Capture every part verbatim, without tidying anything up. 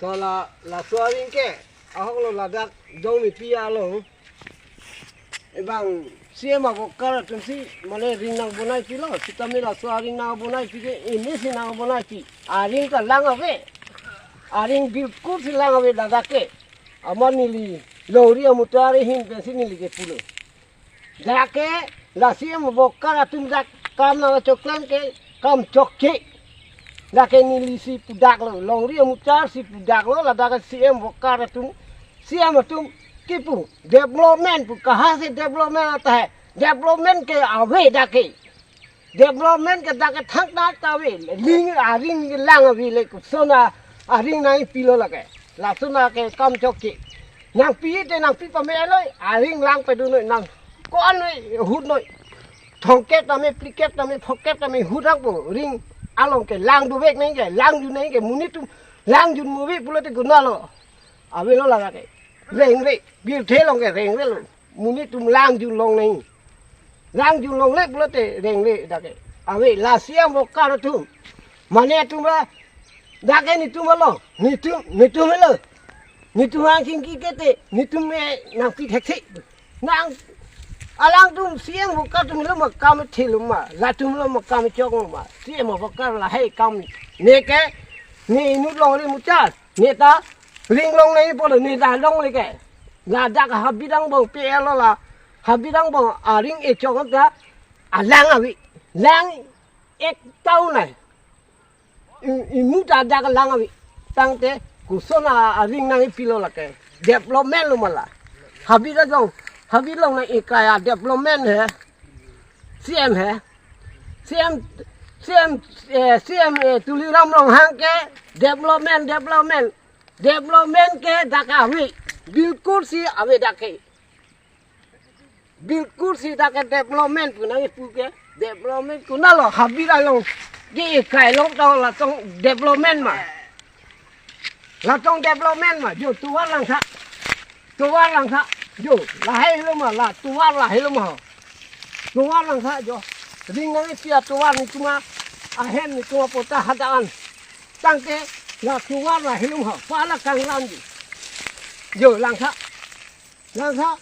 Lala, laso aring ke, ahok lo ladak Dongmipi along. Ebang C M a-worker atum si, mane ring nang bonai pilo, sitame laso aring nang bonai pi ke, ini si nang bonai pi. Aring ta lang ave. Aring bilkul si lang ave ladak ke. Amat neli longri amutar ahin pensi neli ke pulo. Dak ke la C M a-worker atum dak kam nang choklem ke kam chokche. Dak ke neli si pudak lo, longri amutar si pudak lo, ladak ke C M a-worker atum, C M atum kipu, development pu, kaha se development aata hai? Development ke ave dak ke. Development ke dak ke thangta ta ave, ling aring ke lang ave le, koson a aring nangpilo lake. Lason a ke kam chokche. Nangpi te nangpi pame lo, aring lang pedun noi, nang ko-an noi, hut noi. Thomkep tame, phlikep tame, phokep tame hut nangpo, ring along ke lang dovek nangji ke, lang jun nangji ke, monit atum lang jun mo ave pulote konat lo. Avelo lake. Rengre, birthe along ke rengre lo. Monit atum lang jun long nangji. Lang jun longle pulote rengre dak ke. Ave la C M a-worker atum. Mane atum ra dak ke netum lo. Netum, netum lo. Netum hang singki ke te, netum me nangpi thekthe. Nang alangtum C M a-worker atum lo ma kam thelo ma. Latum lo ma kam chok ma. C M a-worker lahai kam. Ne ke, ne inut longri muchar. Ne ta ring long nangji pulo, ne ta longle ke. Ladak habit angbong P L lo la. Habit angbong aring echok ta alang ave. Lang ek town nai. I-, imu ta dak lang ave. Tangte koson a aring nangpilo lake. Development lo ma la. Habit ajong, habit along nang ikai a-development he. C M he. C M, C M, eh, C M, eh, Tuliram Ronghang ke development, development. Development ke dak ave. Bilkul si ave dak ke. Bilkul si dak ke development pu nangpu ke. Development konat lo, habit along. Ke ikai along ta latum development ma. Latum development ma, jo tovar langtha. Tovar langtha. Jo, lahai lo ma, la tovar lahai lo ma. Tovar langtha jo. Ring nangpi atovar netum ahem netum apota hadak an. Tangte la tovar lahai lo ma. Pala kangran ji. Jo, langtha. Langtha.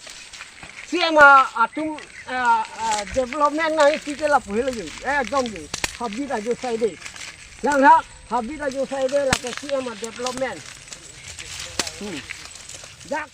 C M a-, atum, eh, eh, development nangpi ke lapu helo jo. Eh, dom jo. Habit ajo saide. Langtha, habit ajo saide lake C M a-development. Hmm. Dak